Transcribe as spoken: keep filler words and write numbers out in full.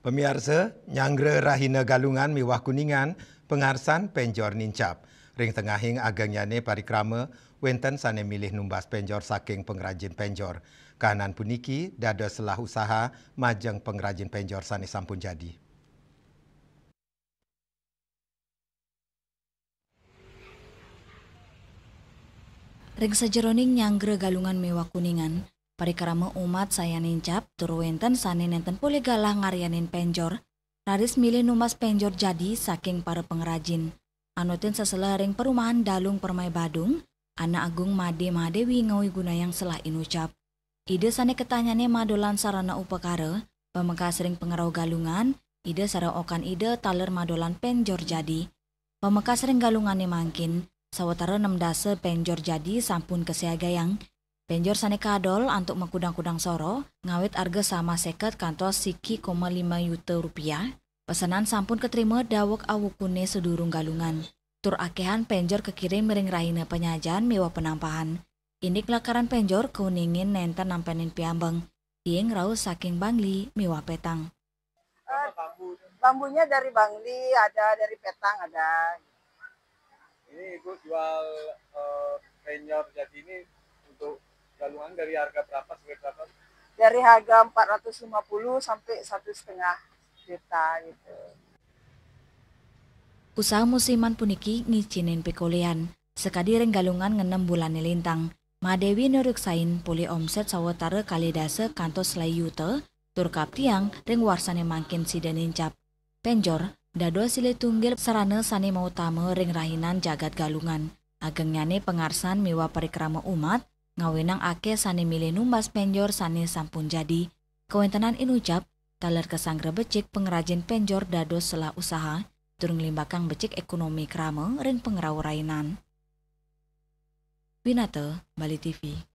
Pamiarsa, nyanggra rahina Galungan miwah Kuningan, pangarsan penjor nincap. Ring tengahing agengnyane parikrama, wenten sane milih numbas penjor saking pangrajin penjor. Kahanan puniki dados selah usaha majeng pangrajin penjor sane sampun jadi. Ring sajeroning nyanggra Galungan miwah Kuningan, parikrama umat sayan nincap tur wenten sane nenten polih galah ngaryanin penjor, raris milih numbas penjor jadi saking para pangrajin. Anutin seselah ring perumahan Dalung Permai Badung, Anak Agung Made Mahadewi ngawi gunayang selah inucap. Ida sane katanyane madolan sarana upakara, pamekas ring pangrauh Galungan, Ida sareng okan Ida taler madolan penjor jadi. Pamekas ring Galungane mangkin, sawatara nem dasa penjor jadi sampun kasiagayang. Penjor sane kadol antuk makudang-kudang soroh, ngawit arga samah seket kantos siki koma lima yuta rupiah. Pesenan sampun katrima daweg awukune sadurung Galungan. Tur akehan penjor kakirim ring rahina panyajan miwah panampahan. Indik lakaran penjor kauningin nenten nampenin piambeng. Tiing rauh saking Bangli miwah Petang. Eh, bambunya dari Bangli, ada dari Petang, ada. Ini Ibu jual, eh, penjor jadi ini untuk Galungan dari harga berapa sampai berapa? Dari harga empat ratus lima puluh sampai satu setengah juta gitu. Usaha musiman puniki ngicinin pikolehan. Sakadi ring Galungan ngenem bulane lintang, Madewi nureksain polih omset sawatara kalih dasa kantos selae yuta, tur kaptiang ring warsane mangkin sida nincap. Penjor dados silih tunggil sarana sane mautama ring rahinan jagat Galungan. Agengnyane pangarsan miwah parikrama umat, ngawinang akeh sane milih numbas penjor sane sampun jadi. Kawentenan inucap, taler kasanggra becik pangrajin penjor dados selah usaha, tur nglimbakang becik ekonomi krama ring pangrauh rahinan. Winata, Bali T V.